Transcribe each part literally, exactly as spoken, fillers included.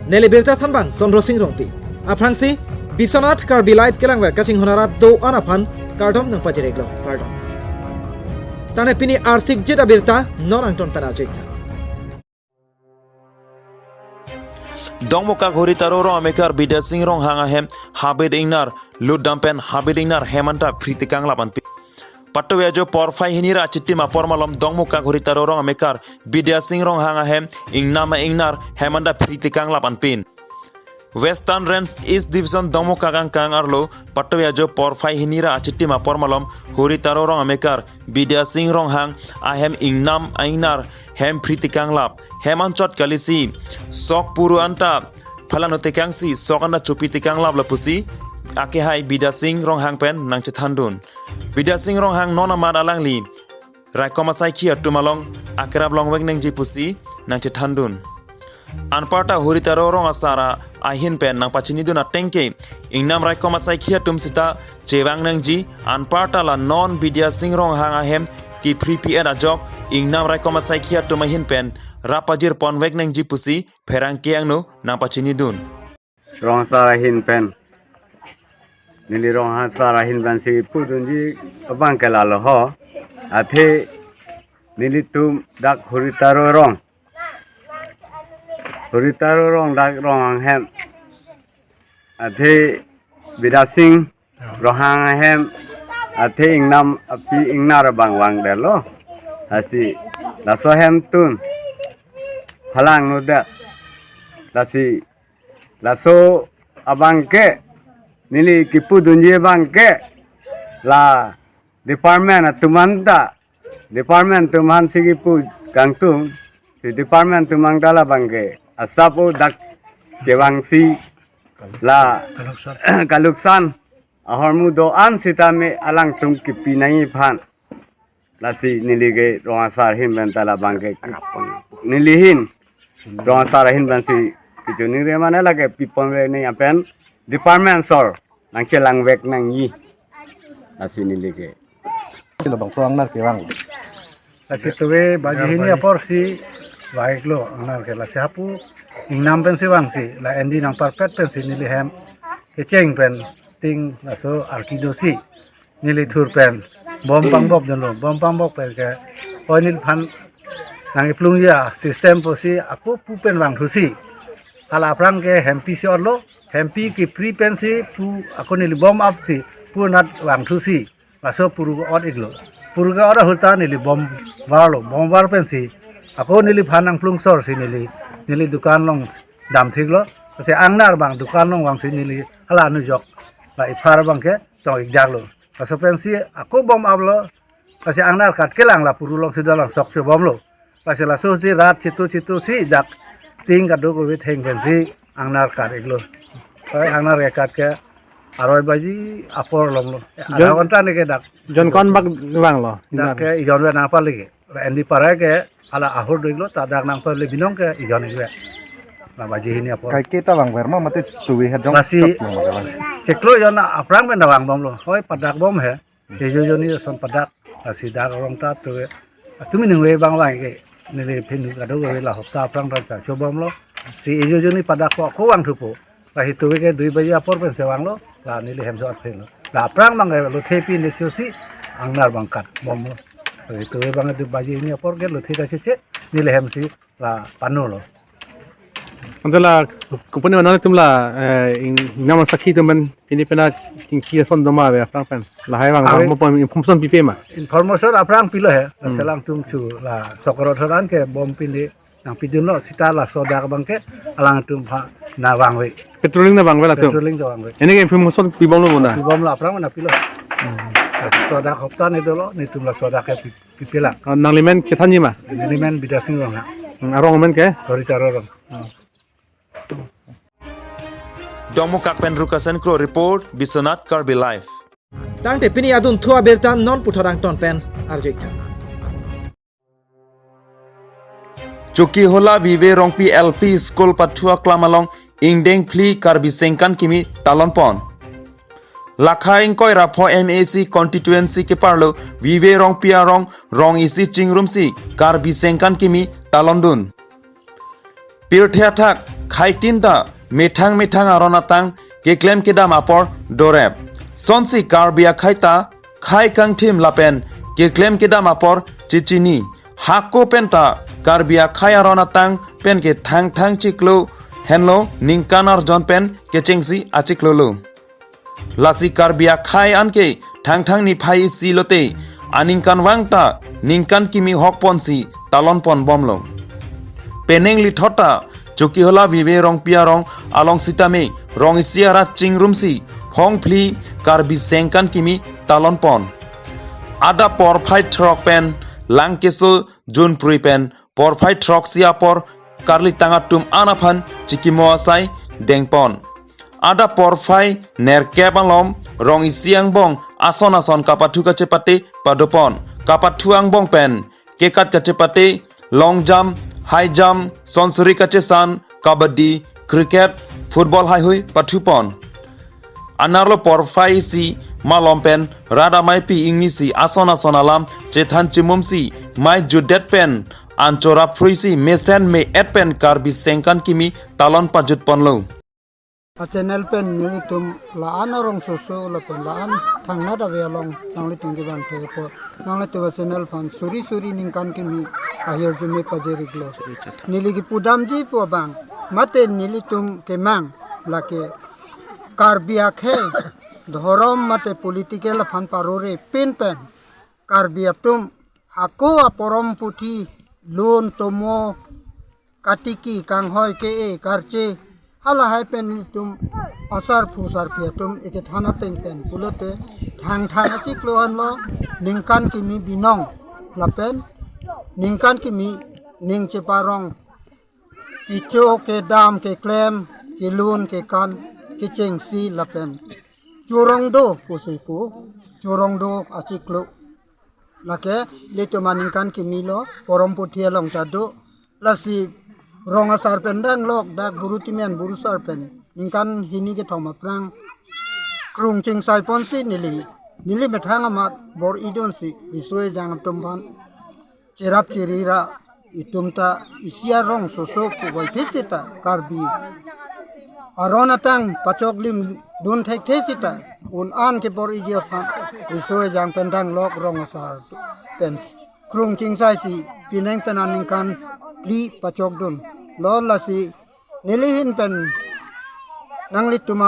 Neli birta thanbang Chandra Sing Rongpi. Aphrangsi Biswanath Karbi Live kelangver kachinghon arat do-an aphan kardom nangpajir-iklo, kardom. Tangte pini arsik jit abirta non angton pen arju-iktha. Dongmukak Huri Taro rong amekar Bidya Sing Ronghang ahem habit ingnar lutdam pen habit ingnar hem anta phri tekanglap anpin. Patove ajo porphai hini ra achitim apor malom Dongmukak Huri Taro rong amekar Bidya Sing Ronghang ahem ingnam ingnar hem anta phri tekanglap anpin. Western Range East Division Dongmukak angkang arlo patove ajo porphai hini ra achitim apor malom Huri Taro rong amekar Bidya Sing Ronghang ahem ingnam ingnar hem phri tekanglap, hem anchot kalisi sok puru anta phalangno tekangsi sok anta chopi tekanglaplo pusi akehai Bidya Sing Ronghang pen nangchethandun. Bidya Sing Ronghang non amat alangli raikom asaikhi atum along akerap longvek nangji pusi nangchethandun. Anparta Huri Taro rong asar ahin pen nangpachinidun ateng ke ingnam raikom asaikhi atum sita chevang nangji, anparta la non Bidya Sing Ronghang ahem kiphri pi-et ajok ingnam raikom asaikhi atum ahin pen rap pajir ponvek nangji pusi pherangke angno nangpachinidun. Rong asar ahin pen, neli rong asar ahin pensi pudunji abang ke lalo ho. Athe nelitum dak Huri Taro rong, Huri Taro rong dak rong ahem, athe Bidya Sing Ronghang ahem, athe ingnam api ingnar abang vangdetlo. Lasi laso ahem tun phalangno det. Lasi laso abang ke, neli kipudunji abang ke, la department atum anta, department atum aphansi kipu kangtung, si department atum anta labang ke asap o dak chevangsi la kaluksan, kaluksan ahormu do-an sitame alangtum kipi nangji aphan. Lasi neli ke rong asar ahin pen ta labang ke neli ahin rong asar ahin pensi kechoningri mane lake piponvek nangji pen department asor nangchelangvek nangji. Lasi neli ke. Labangso angnar kevang. Lasi tuve baji hini aporsi vang-iklo angnar ke, lasi hapu ingnam pensi vangsi, la endi nangparpet pensi neli hem kecheng pen ting laso arki dosi neli thur pen bom pangbok dunlo, bom pangbok pen ke oi neliphan nang-iplung ya system pusi ako pu pen vangthusi, hala aphrang ke hempi si otlo, hempi kiphri pensi pu ako neli bom apsi pu anat vangthusi, laso puru ke ot-iklo. Puru ke ot ahut ta neli bom varlo, bom var pensi ako neliphan nangplung sorsi neli, neli dukan along damthiklo. Lasi angnar abang dukan along vangsi neli hala anujok la iphar abang ke tong-ikdaklo. Laso pensi ako bom aplo. Lasi angnar kat kelang la puru alongsi dolang sok si bomlo. Lasi lasosi rat chitu chitu si dak ting kadokave theng pensi angnar kat-iklo. Oi, angnar ke kat ke aroi baji apor longlo. Jon- Adha ghonta ne ke dak. Jon konbak vanglo? Dak ke ijon ave nangpale ke. La endi parai ke hala ahur do-iklo, ta dak nangpale binong ke ijon-ikve. La baji hini apor. Kaike ta vangver ma mate tuve he jong. Lasi chok longlo vang. Chiklo jon aphrang pen ta vangbomlo. Oi, padak bom he. Ejo joni ason padak. Lasi dak rong ta tuve. Atumi ningve abang vang ke. Neli phin kadokave la hopta aphrang ta chobomlo. Si ejo joni padak ko ako vangthupo. Lasi tuve ke dui baji apor pensi vanglo. La neli hem so atphelo. La aphrang abang ke lothe pi nechosi angnar abang kat bomlo. Lasi tuve abang dui baji hini apor ke lothe ta cheche. Neli hemsi la panolo. Ante la company mane nelitum la, eh, ing-, ingnam asaikhi atum pen pini pena kingki ason doma ave aphrang pen. Lahai vang Ave. Vang mo pon information pipe ma? Information aphrang pilo he. La Hmm. Selang atum chu la Sokorot horan ke bom pini nangpidunlo, sita laso dak abang ke alangtum aphan nangvangve. Patrolling nangvangve latum? Patrolling nangvangve. Ene ke information pibomlo mona? Pibomlo, aphrang mane pilo. Hmm. Laso dak hopta ne dolo, netum laso dak ke pi- Pipelang. Oh, nanglimen kethanji ma? Nanglimen Bidya Sing Ronghang. Hmm, arong amen ke? Huri Taro rong. Dongmukak pen Rukasen Kro report, Biswanath Karbi Live. Tangte pini adunthu abirta non puthot angton pen arju-iktha. Chokihola Vive Rongpi L P School pathu aklam along ingdeng phli Karbi Sengkan kimi talon pon. Lakha ingkoi ra pho M A C constituency keparlo Vive Rongpi arong rong isi chingrumsi Karbi Sengkan kimi talondun. Pirthe athak khaitin ta methang methang aron atang keklem kedam apor dorep. Sonsi Karbi akhai ta khai kangthim lapen keklem kedam apor chechini. Hako pen ta Karbi akhai aron atang pen ke Thangthang chiklo henlo, ningkan arjon pen kechengsi achiklo lo. Lasi Karbi akhai anke Thangthang niphai isi lote aningkanvang ta ningkan kimi hokponsi talonpon bomlo. Penang lithot ta Chokihola Vive Rongpi arong along sitame rong isi arat chingrumsi phongphli Karbi sengkan kimi talonpon. Adap porphai throk pen lang keso junprui pen porphai throksi apor karlitang atum an aphan chikimo asai dengpon. Adap porphai nerkep alom rong isi angbong ason ason kapathu kachepate padopon. Kapathu angbong pen kekat kachepate, long jump, high jump, sonsuri kachesan, kabaddi, cricket, football haihui pathupon. Anerlo porphai isi malom pen rat ameipi ingnisi ason ason alam chethan chimumsi mei jutdet pen an chorap phruisi mesen me-et pen Karbi sengkan kimi talon pajutponlo. A channel pen nelitum la-an arongsoso lapen la-an thangnat ave along nanglitum kevang thepo. Nanglitum a channel aphan suri suri ningkan kimi ahirjume pajir-iklo. Neli kepudamji pu abang mate nelitum kemang lake Karbi akhei dhorom mate political aphan parore pin pen Karbi atum hako aporom puthi lun tomo katiki kanghoi ke-e karche halahai pen nelitum asarphu sarpi atum ikethan ateng pen pulote Thangthang achiklo anlo ningkan kimi binong lapen ningkan kimi ning cheparong kecho kedam keklem kelun kekan kechengsi lapen chorong do pusi pu chorong do achiklo. Lake ilitum aningkan kimi lo porom puthi along ta do. Lasi rong asar pen danglok dak Buru Timen Buru sar pen ningkan hini kethom aphrang krung chingsai ponsi neli neli methang amat bor-idunsi riso ejang atum aphan cherap cheri ra itum ta isi arongsoso puvoiphit sita Karbi aron atang pachoklim dun thekthe sita un-an kebor-iji aphan riso ejang pen danglok rong asar pen krung chingsaisi penang pen aningkan phli pachokdunlo. Lasi neli ahin pen nanglitum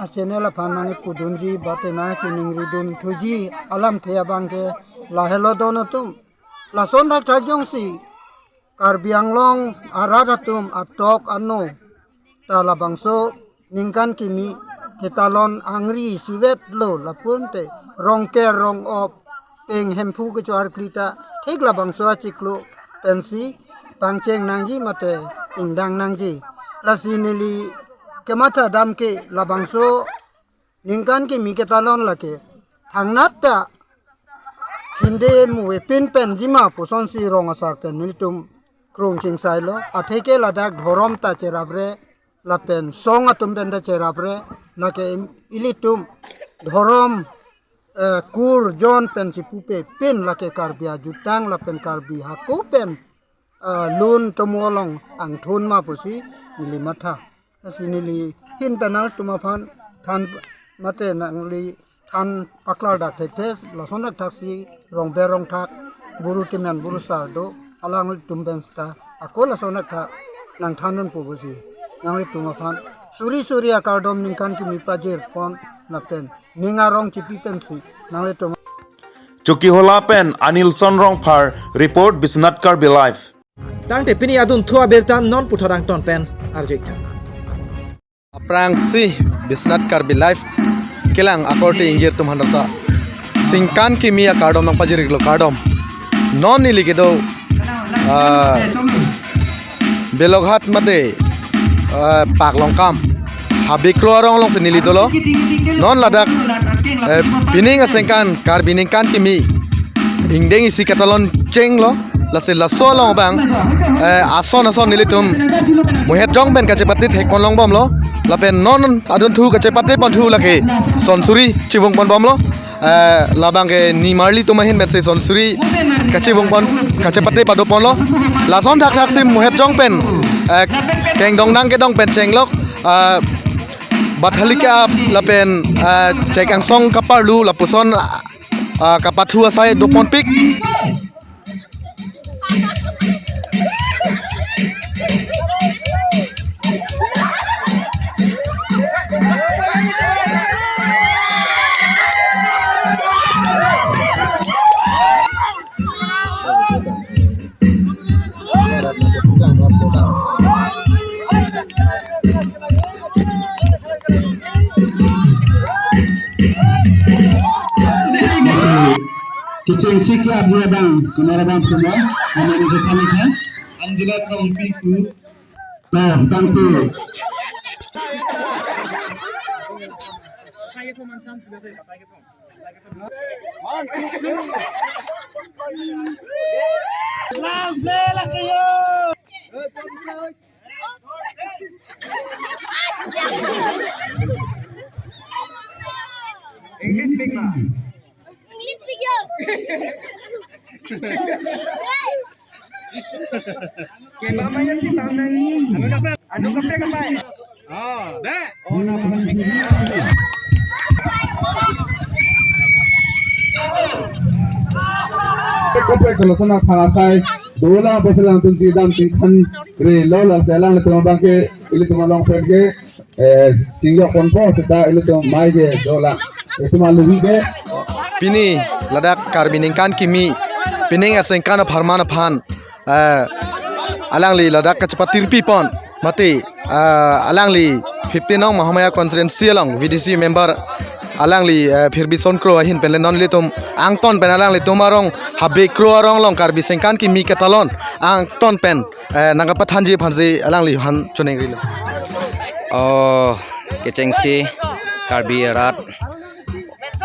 a channel aphan nangkepudunji bate nangchiningridun thuji alamthe abang ke lahelo don atum. Lason thakthak jongsi Karbi Anglong arat atum atok ano ta labangso ningkan kimi ketalon angri sivet lo lapunte rongker rong-op teng Hemphu kecho-arkli ta thik labangso achiklo pensi pangcheng nangji mate ingdang nangji. Lasi neli kematha dam ke labangso ningkan kimi ketalon lake thangnat ta khinde muve pin penji ma pusonsi rong asar pen nelitum krung chingsailo. Atheke ladak dhorom ta cherapre lapen song atum pen ta cherapre lake ilitum dhorom eh, kur jon pen chipupe pin lake Karbi ajutang lapen Karbi hako pen eh, lun tomo along angthun ma pusi neli matha. Lasi neli ahin pen nangtum aphan than mate nangli than paklar dak thekthe lason dak thaksi rongber rongthak Buru Timen Buru sar do alanglitum pen sita ako lason dak thak nangthandun pu pusi nanglitum aphan suri suri akardom ningkan kimi pajirpon lapen ning arong chipi pensi nanglitum. Chokihola pen Anilson Rongphar report, Biswanath Karbi Live. Tangte pini adunthu abirta non puthot angton pen arju-iktha. Aphrangsi Biswanath Karbi Live kelang akorte ingjir atum aphan ta ningkan kimi akardom nangpajir-iklo kardom. Non neli kedo ah, Beloghat mate eh, Paklongkam Habikro arong alongsi neli dolo. Non ladak eh, pining asengkan Karbi ningkan kimi ingdeng isi ketalon chenglo. Lasi laso along abang eh, ason ason nelitum muhet jong pen kachepate thekpon longbomlo. Lapen non adunthu kachepate ponthu lake sonsuri chivungpon bomlo. Eh, labang ke nimarli atum ahin pensi sonsuri kachivungpon kachepate padoponlo. Lason thakthak si muhet jong pen eh, kengdong nang kedong pen chenglok, eh, bathali ke-ap lapen, eh, chek angsong kaparlu lapuson, eh, kapathu asai doponpik. Kechengsi ke-ap abang, kemara abang semua, kami ini depan kan, Angela Tongpi ku, tau, tangtu. English speak ma. English speak yo. Ke ba ma ya si tam nang ni. Anu kaprek kapai. Oh, deh. Kaprek kalau sana thangasai, dolang peselang tunti dam tingkan re lo la selang le tumabang ke, ili tumalong pen ke, eh, singjok ponpo seta ili tum mai ke dolang. Itu malu ke. Pini ladak Karbi ningkan kimi, pining asengkan apharman aphan, eh, alangli ladak kachepatirpi pon. Mati, eh, alangli fifteen nong Mahamaya constituency along V D C member alangli, eh, Phirbison Kro ahin pen le non ilitum angton pen alanglitum arong Habe Kro arong along Karbi sengkan kimi ketalon angton pen, eh, nangkapathanji aphansi alangliphan choningri lo. Oh, kechengsi Karbi arat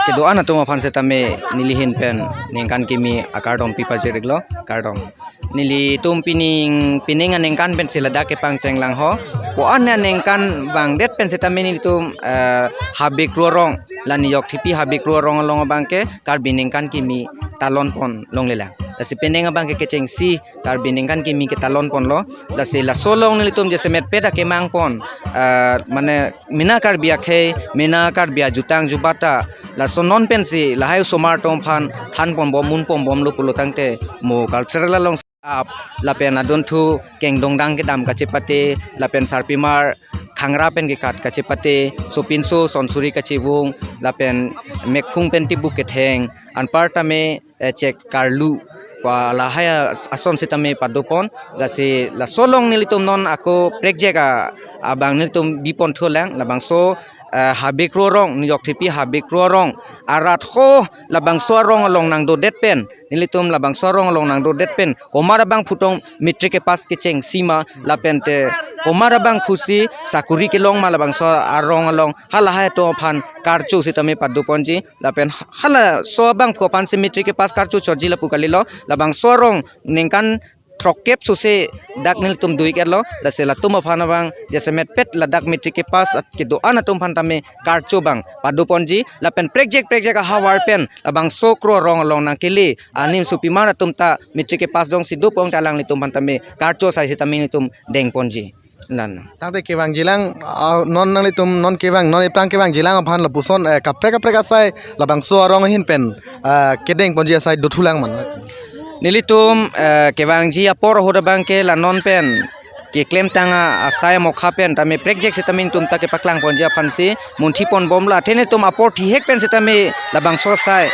kedo-an atum aphan setame nelihin pen ningkan kimi akardom pipajir-iklo, kardom. Nelitum pining, pining aningkan pensi ladak kepangcheng lang ho. Ko-an aningkan vangdet pen setame nelitum, eh, Habe Kro arong, la Niyok Thepi Habe Kro arong along abang ke Karbi ningkan kimi talon pon longlelang. Lasi pining abang ke kechengsi Karbi ningkan kimi ketalon ponlo. Lasi laso along nelitum jasemet pet akemang pon, ah, mane mena Karbi akhei, mena Karbi ajutang jubata, laso non pensi lahai osomar atum aphan than ponbom, mun ponbomlo pulo tangte mo cultural along ap, lapen adunthu kengdong dang kedam kachepate, lapen sarpimar khangra pen kekat kachepate, sopinso sonsuri kachevung, lapen mekphung pen tibuk ketheng, anparta me, eh, chek karlu, pa lahai as-, ason setame padopon, lasi laso along nelitum non ako prekjak a, abang nelitum bipon thulang, labangso, eh, Habe Kro arong, Niyok Thepi Habe Kro arong arat ho, labangso arong along nangdodet pen, nelitum labangso arong along nangdodet pen, komat abangphu tong matric kepass kechengsi ma, lapente komat abangphusi sakuri kelong ma labangso arong along, halahai atum aphan karcho setame padoponji, lapen halaso abangphu aphansi matric kepass karcho chotji lapu kalilo, labangso arong ningkan throkkep sose dak nelitum do-ik-etlo, lasi latum aphan abang jasemet pet ladak matric kepass at kedo-an atum aphan tame karcho abang padoponji, lapen prekjak prekjak ahavar pen labangso Kro arong along nangkele anim sopimar atum ta matric kepass dongsi dopon ta alanglitum aphan tame karcho asai setame nelitum dengponji. Lan. Tangte kevangjilang, ah, non nanglitum, non kevang, non ephrang kevangjilang aphan lapuson, eh, kaprek kaprek asai labangso arong ahin pen, ah, kedengponji asai dothulang man. Nelitum, eh, kevangji apor ahut abang ke la non pen keklemtang a-, asai amokha pen tame prekjak setame nelitum ta kepaklangponji aphansi munthi ponbomlo, athe nelitum apor thihek pen setame labangso asai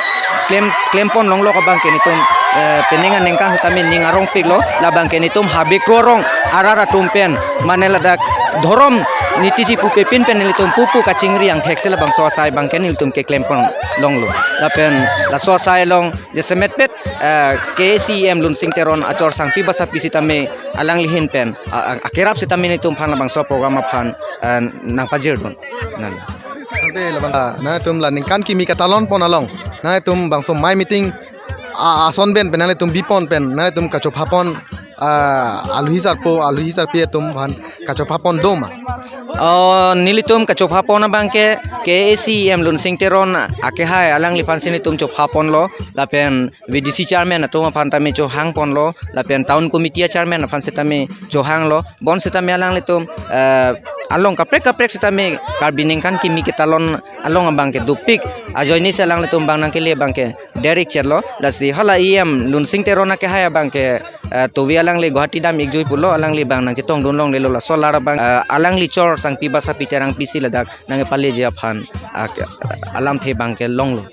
klem, klempon longlok abang ke nelitum, eh, pining aningkan setame ning arongpiklo, labang ke nelitum Habe Kro arong arat atum pen, mane ladak dhorom nitiji pupe pin pen nelitum pupu kachingri angthek si labangso asai abang ke nelitum keklempon longlo. Lapen laso asai along jasemet pet, eh, K A C E M Lunsing Teron achor sangpi basapi setame alangli ahin pen, a, a, akerap setame nelitum aphan labangso program aphan, eh, nangpajirdun. Nan. Tangte labang, ah, nangtum la ningkan kimi ketalon pon along, nangtum bangso mai meeting, ah, ason pen pen nangtum bipon pen, nangtum kachopha pon, ah, aluhi sarpo, aluhi sarpi atum aphan kachopha pon do ma? Oh, nelitum kachopha pon abang ke K A A C E M Lunsing Teron akehai alangliphan si nelitum chopha ponlo, lapen V D C chairman atum aphan tame chohang ponlo, lapen town committee chairman aphan setame chohanglo, bonseta me alanglitum, eh, along kaprek kaprek setame Karbi ningkan kimi ketalon along abang ke dopik ajoine si alanglitum abang nangkele abang ke der-ik chetlo. Lasi hala E M Lunsing Teron akehai abang ke, eh, tovi alangli Guwahati dam-ik jui pulo, alangli abang nangchetongdun longlelo, laso alar abang, eh, alangli chor Sangpi Basapi Terangpi si ladak nangpaleji aphan, ah, ke, alamthe abang ke longlo.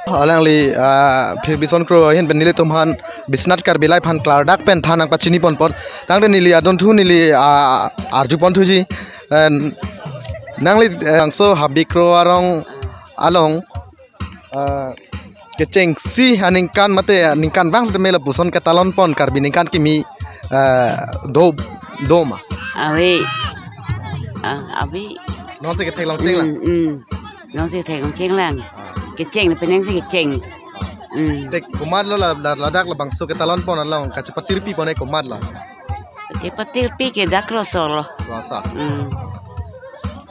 Alangli, ah, Pir Bison Kro ahin pen nelitum aphan Biswanath Karbi Live aphan klardak pen than nangpachini ponpon. Tangte neli adunthu neli, ah, arju ponthuji. En, nangli, eh, bangso Habikro arong along, ah, kechengsi aningkan mate ningkan vang setame lapuson ketalon pon Karbi ningkan kimi, ah, do, do ma? Ave. Ah, ave. Nonsi ketheklong chenglang. Hmm, hmm. Nonsi ketheklong chenglang. Ah. Kecheng le penang si kecheng. Hmm. Te komatlo la, la, ladak labangso ketalon pon along kachepatirpi pon ke komatlo? Kachepatirpi ke dak Rongso lo. Rongso. Hmm.